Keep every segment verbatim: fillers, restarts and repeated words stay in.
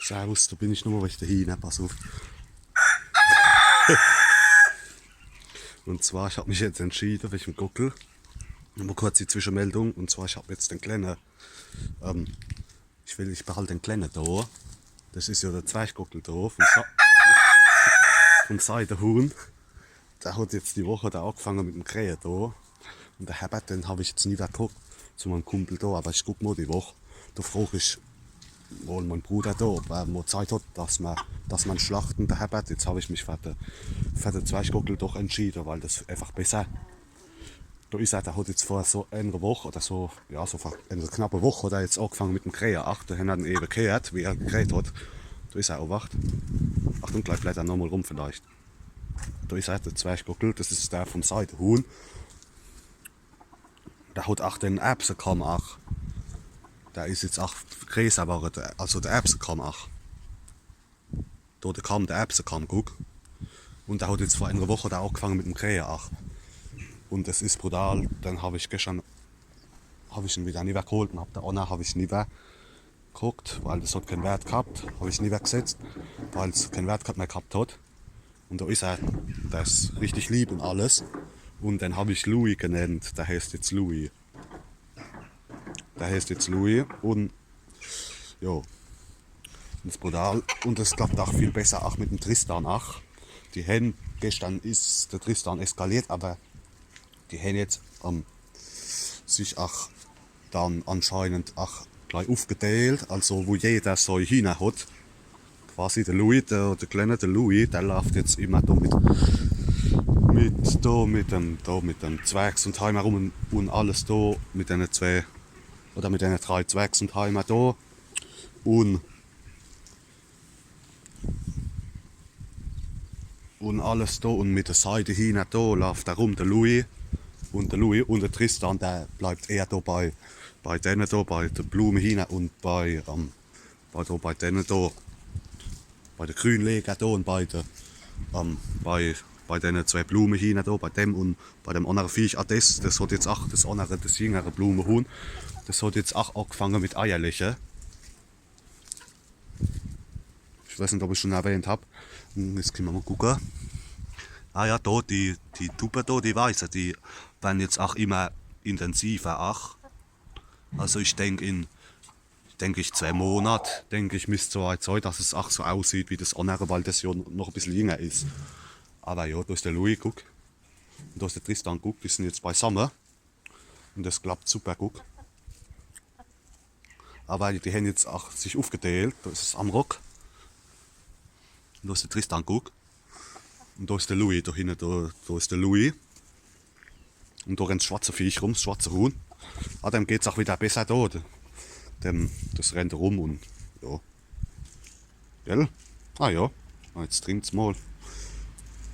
Servus, do bin ich nochmol, weil ich do hin, pass uff. Un zwar, ich hab mich jetzt entschiede, wege em Gockel. Nochmol kurz die Zwischemeldung. Un zwar, ich hab jetzt de Klenne, ähm, ich will, ich behalt de Klenne do. Des is jo de Zwerggockel do, vum, Sa vum Seidehuhn. Der hot jetzt die Woch do agefange mit em Krähe do. Un de Herbert, den hab ich jetzt nie geguckt, zu meim Kumpel do, awwer ich guck mol die Woch. Do frooch ich mol mein Bruder do, ob er mol Zeit hot, dass mer, dass mer en schlachte, de Herbert. Jetzt hab ich mich fer de, fer de Zwerggockel doch entschiede, weil des einfach besser. Do is er, der hot jetzt vor so enere Woch oder so, ja, so vor enere knappe Woch hot er jetzt agefange mit em Krähe. Ach, do hen mer en ewe gheert, wie er gekräht hot. Do is er, Obacht. Achtung, gleich fliegt er nochmol rum vielleicht. Do is er, de Zwerggockel, des is der vum Seidehuhn. Der hot ach de Erbsekamm ach. Der is jetzt ach greeßer worre, also de Erbsekamm ach. Do de Kamm, de Erbsekamm, guck. Un der hot jetzt vor enere Woch do agefange mit em Krähe ach. Un des is brutal. Den hab ich geschdern, hab ich en widder niwwer geholt un hab de anner, hab ich niwwer geguckt, weil des hot keen Wert gehabt, hab ich niwwer gesetzt, weil's keen Wert gehabt mehr gehabt hot. Un do is er, des is richtig lieb un alles. Un den hab ich Louis genannt, der heeßt jetzt Louis. Der heeßt jetzt Louis un, jo, des is brutal. Un des klappt ach viel besser, ach mit em Tristan, ach. Die hen, geschdern is de Tristan eskaliert, awwer die hen jetzt, ähm, sich ach dann anscheinend ach gleich uffgedeelt, also wo jeder sei Hiehner hot. Quasi de Louis, de, de Klenne, de Louis, der laaft jetzt immer do mit, mit, do mit dem, do mit dem Zwergsundheimer rum un, un alles do mit dene zwee oder mit dene drei Zwergsundheimer do. Un un alles do un mit de Seidehiehner do laaft do rum, de Louis. Un de Louis un de Tristan, der bleibt eher do bei, bei dene do, bei de Blumehiehner un bei, ähm, bei, do bei dene do, bei de Grünleger do un bei de, ähm, bei, bei dene zwee Blumehiehner do, bei dem un bei dem annere Viech. Ah, des, des hot jetzt ach, des annere, des jingere Blumehuhn, des hot jetzt ach agefange mit Eierleche. Ich weeß net, ob ich schun erwähnt hab. Hm, jetzt kenne mer mol gucke. Ah ja, do, die, die Tuppe do, die weiße, die werre jetzt ach immer intensiver, ach. Also ich denk in, denk ich, zwee Monat, denk ich, misst's so weit sei, dass es ach so aussieht wie des annere, weil des jo noch e bissel jinger is. Awwer jo, do is de Louis, guck. Un do is de Tristan, guck, die sin jetzt beisamme. Un des klappt super, guck. Awwer die hen jetzt ach sich uffgedeelt. Do is es Amrock. Un do is de Tristan, guck. Un do is de Louis, do hinne, do, do is de Louis. Un do rennt des schwarze Viech rum, des schwarze Huhn. Ah, dem geht's ach widder besser do. Dem, des rennt rum un, jo. Gell? Ah jo. Ah, jetzt trinkt's mol.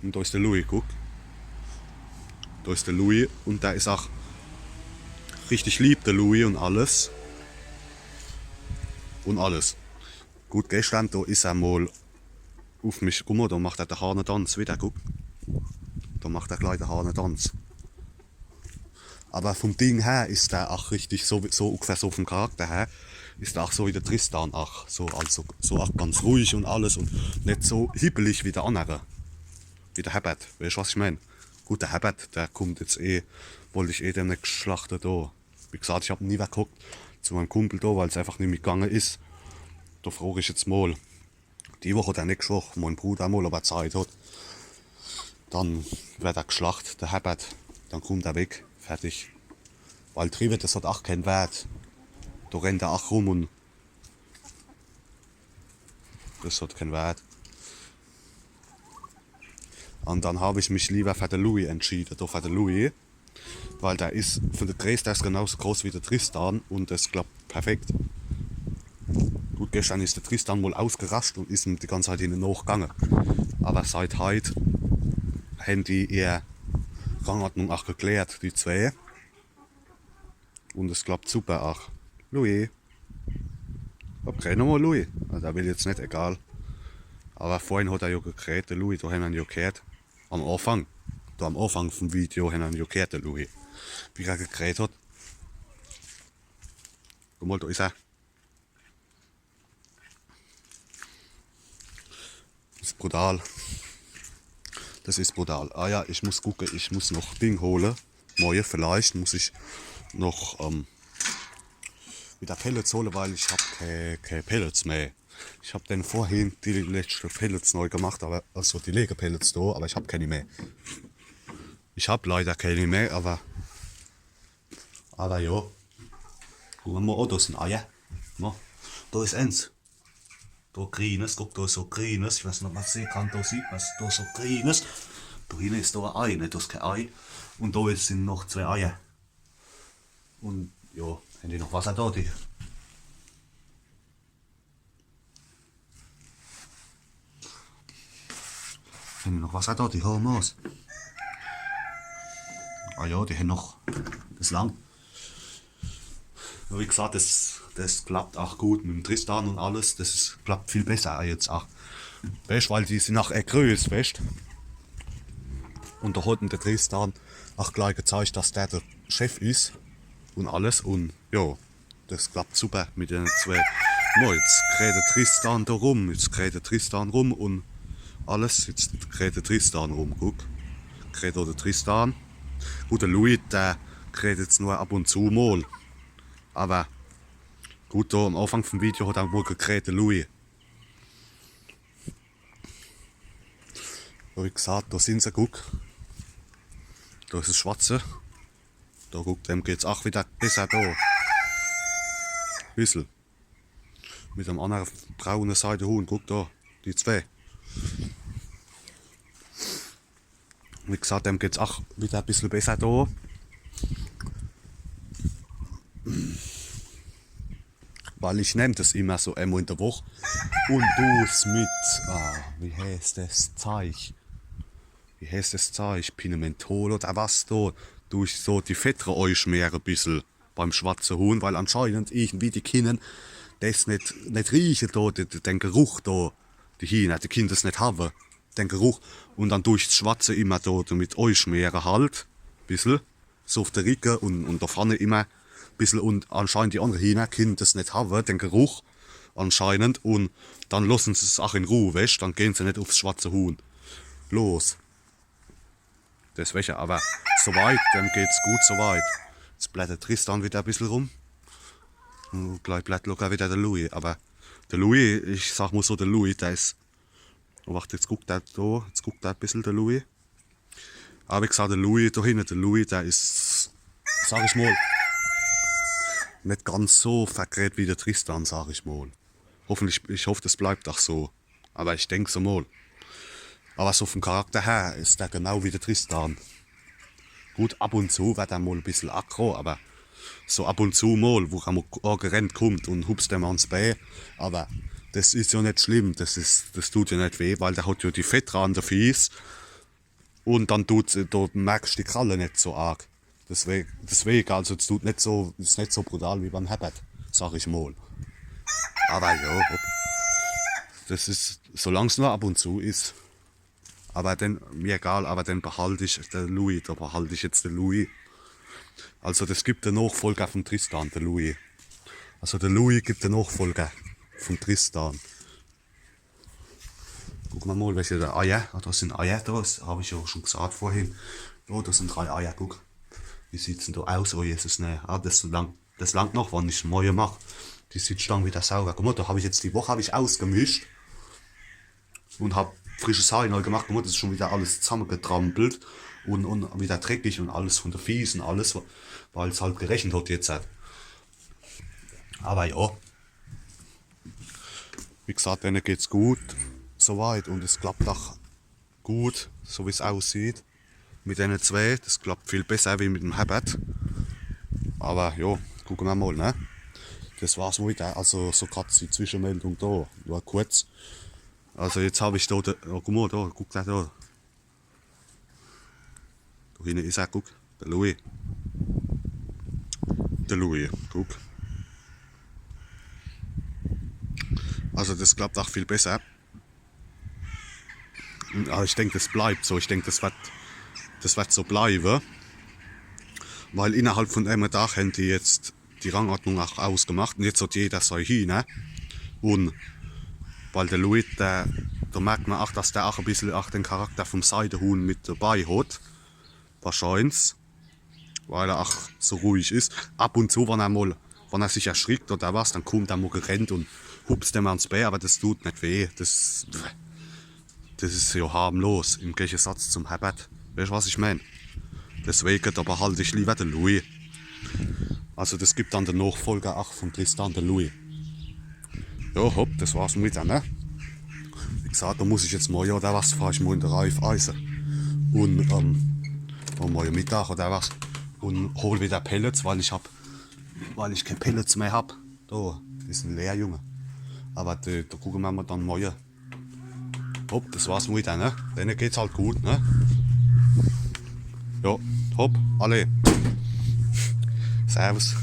Un do is de Louis, guck. Do is de Louis un der is ach richtig lieb, de Louis, un alles. Un alles. Gut, geschdern, do is er mol uff mich, guck mol, do macht er de Hahnedanz widder, guck. Do macht er gleich de Hahnedanz. Awwer vum Ding her is der ach richtig so, so ungefähr so vum Charakter her, is der ach so wie de Tristan ach. So, also, so ach ganz ruhig un alles un net so hibbelig wie de annere. Wie de Herbert, weescht, was ich meen? Gut, de Herbert, der kummt jetzt eh, wollt ich eh demnächst schlachte do. Wie gesaat, ich hab nie geguckt zu meim Kumpel do, weil's einfach nimmi gange is. Do frooch ich jetzt mol. Die Woch oder nächscht Woch, mein Bruder mol, ob er Zeit hat. Dann werd er geschlacht, de Herbert. Dann kummt er weg, fertig. Weil driwwe, des hat ach keen Wert. Do rennt er ach rum un des hat keen Wert. Un dann hab ich mich liewer fer de Louis entschiede, do fer de Louis. Weil der is vun de Greeß, der is genauso groß wie de Tristan un des klappt perfekt. Gut, geschdern is de Tristan mol ausgerascht un is em die ganz Zeit hinne nochgange. Awwer seit heit hen die ihr Rangordnung ach geklärt, die zwee. Un es klappt super ach. Louis. Hopp, kräh nochmol, Louis. Also, der will jetzt net, egal. Awwer vorhin hat er jo gekräht, de Louis, do hen mer en jo gheert. Am Anfang. Do am Anfang vum Video hen mer en jo gheert, de Louis. Wie er gekräht hat. Guck mol, do is er. Brutal. Das is brutal. Ah ja, ich muss gucke, ich muss noch Ding hole. Morje vielleicht muss ich noch ähm, wieder Pellets hole, weil ich hab ke, ke Pellets mehr. Ich hab denn vorhin die letzte Pellets neu gemacht, aber also die Lege-Pellets do, aber ich hab keine mehr. Ich hab leider keine mehr, aber aber jo. Guck mal, oh, do sin Eier. No, do is ens. Do grienes, guck, do is so grienes. Ich weiß net, was man sehe kann, do sieht man's, do so grienes. Do hinne is do e Ei, ne, do is ke Ei. Un do is, sin noch zwee Eier. Un jo, hen die noch Wasser do, die? Hen die noch Wasser do, die Homos? Ah jo, die hen noch. Das lang. Ja, wie gesagt, das, das klappt ach gut mit dem Tristan un alles. Das is, klappt viel besser jetzt ach. Weescht, weil die sin ach e Größ, weescht. Un do hot em de Tristan ach gleich gezeigt, dass der de Chef is un alles. Un jo, das klappt super mit den zwee. Mo, jetzt kräht de Tristan do rum, jetzt kräht de Tristan rum un alles. Jetzt kräht de Tristan rum, guck. Kräht do de Tristan. Gut, de Louis, der kräht jetzt nur ab un zu mol. Aber gut, do am Anfang vom Video hot er mol gekräht, de Louis. Wie gesagt, do sin se, guck. Do is es Schwarze. Do, guck, dem geht's ach wieder besser do. Bissel. Mit dem annere braune Seidehuhn, guck do, die zwee. Wie gesagt, dem geht's ach wieder e bissel besser do. Weil ich nemm das immer so emol in de Woch un du's mit, ah, wie heißt das Zeich? Wie heißt das Zeich? Pinementol oder was do? Du ich so die Fedder eischmiere e bissel beim schwarze Huhn, weil anscheinend irgendwie die Kinne das net, net rieche do, de-, de-, den Geruch do, die Hiener, die Kinne das net hawe, den Geruch. Un dann du ich das Schwarze immer do, do mit eischmiere halt, bissel, so uff de Ricke un, un do vorne immer bissel. Un anscheinend die annere Hiener kinne das net hawe, den Geruch anscheinend. Un dann losse se's ach in Ruh, weescht, dann gehn se net uffs schwarze Huhn los. Deswege, aber soweit, dem geht's gut soweit. Jetzt blättert Tristan wieder e bissel rum. Un gleich blättert locker wieder de Louis. Aber de Louis, ich sag mol so, de Louis, der is, oh, wart, jetzt guckt der do, jetzt guckt der e bissel, de Louis. Aber wie gesagt, de Louis do hinne, de Louis, der is, sag ich mol, net ganz so verkräht wie de Tristan, sag ich mol. Hoffentlich, ich hoff, das bleibt ach so. Aber ich denk so mol. Aber so vom Charakter her is der genau wie de Tristan. Gut, ab un zu werd er mol e bissel aggro, aber so ab un zu mol, wo er mol angerennt kummt un hupst dem ans Bää. Aber das is jo net schlimm, das is, das tut jo net weh, weil der hot jo die Fedder an de Fieß. Un dann tut, do merkst die Kralle net so arg. Deswege, deswege, also es tut net so, is net so brutal wie beim Herbert, sag ich mol. Aber jo, hopp. Das is, solang's nur ab un zu is. Aber den, mir egal, aber den behalt ich, de Louis, do behalt ich jetzt de Louis. Also das gibt de Nachfolger vom Tristan, de Louis. Also de Louis gibt de Nachfolger vom Tristan. Gucke mer mol, welche do Eier. Ah, do sin Eier do, das hab ich jo schon gesagt vorhin. Jo, do sin drei Eier, guck. Wie sieht's denn do aus? Oh Jesus, ne. Ah, das lang, das langt noch, wann ich morje mach. Die sieht schon wieder sauber. Guck mol, do hab ich jetzt die Woch hab ich ausgemischt. Un hab frisches Hei nei gemacht. Guck mol, das is schon wieder alles zusammegetrampelt un, un wieder dreckig un alles von de Fieß un alles, weil's halt gerechent hat jetzt halt. Aber jo. Wie gesagt, denne geht's gut, soweit. Un es klappt ach gut, so wie's aussieht. Mit denne zwee, das klappt viel besser wie mit dem Herbert. Aber jo, gucke mer mol, ne? Das war's mol wieder. Also so grad die Zwischenmeldung do, nur kurz. Also jetzt hab ich do, de, oh, guck mol do, guck do, do. Do hinne is er, guck. De Louis. De Louis, guck. Also das klappt ach viel besser. Aber ich denk, das bleibt so. Ich denk, das werd, das werd so bleibe. Weil innerhalb von eme Dag hen die jetzt die Rangordnung ach ausgemacht. Un jetzt hat jeder sei Hiener. Un weil de Louis, der, Do merkt mer ach, dass der ach e bissel ach de Charakter vum Seidehuhn mit debei hot. Wahrscheins. Weil er ach so ruhig is. Ab un zu, wann er mol, wann er sich erschrickt oder was, dann kummt er mol gerennt un hupst em ans Bää, awwer des dut net weh. Des, des is jo harmlos im Gegensatz zum Herbert. Weescht, was ich meen? Deswege, do behalt ich liewer de Louis. Also des gibt dann de Nachfolger ach vum Tristan, de Louis. Jo, hopp, des war's mol widder, ne? Wie gesaat, do muss ich jetzt morje oder was, fahr ich mol in de Raiffeisen. Un, ähm, un morje Mittag oder was. Un hol widder Pellets, weil ich hab, weil ich kee Pellets meh hab. Do, die sin leer, Junge. Awwer die, do gucke mer mol dann morje. Hopp, des war's mol widder, ne? Denne geht's halt gut, ne? Jo, hopp, alla. Servus.